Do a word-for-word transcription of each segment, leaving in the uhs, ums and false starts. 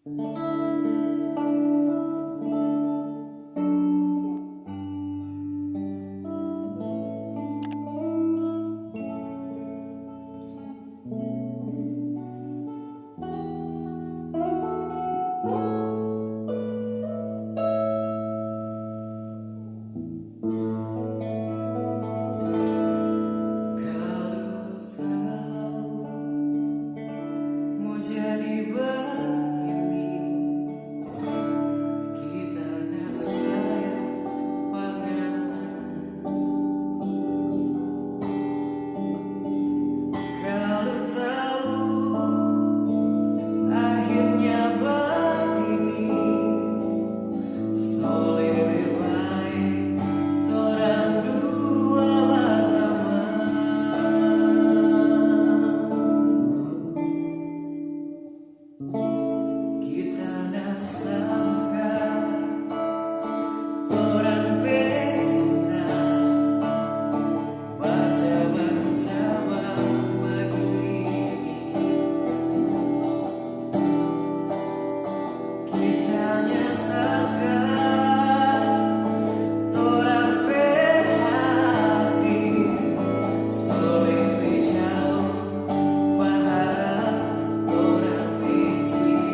Kalu tau mo jadi bagini, kita nak sayang pa ngana. Kalu tau akhirnya bagini, so lebe bae torang dua batamang. Kita nda sangka torang pe cinta bacabang-cabang bagini. Kita nya sangka torang pe hati so lebe jauh. Baharap torang pe cinta.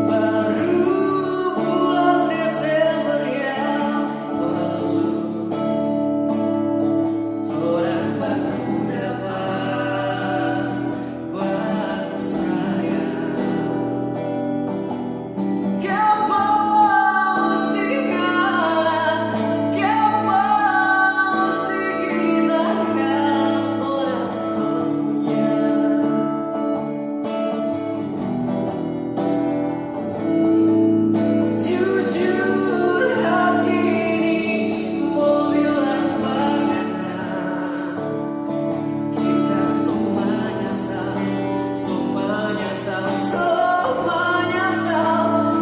Baru bulan Desember yang lalu, torang baku dapa baku sayang. Kiapa musti kalah? Kiapa musti kita yang orang so punya? Jujur hati ini mo bilang pa ngana. Kita so manyasal, so manyasal, so manyasal,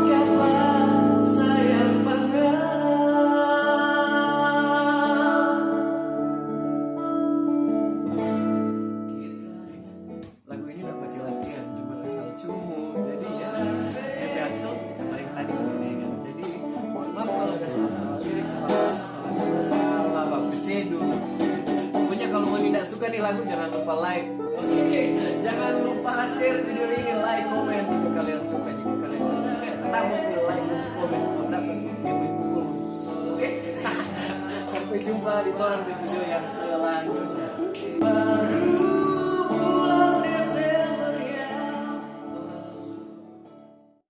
kiapa sayang pa ngana. Kita lagu ini udah pakai latihan, cuma asal cumu. Jadi ya, ya biasa seperti tadi ini kan. Jadi mohon maaf kalau ada salah-salah lirik, salah bahasa, salah kata, salah baku sedu. Pokoknya kalau ngoni nda suka nih lagu, jangan lupa like. Oke, jangan lupa share video ini, like, komen jika kalian suka. Jika kalian nda suka, tetap mesti like, mesti komen. Kalau nda, terus dia boleh pukul. Oke? Sampai jumpa di torang di video yang selanjutnya. Baru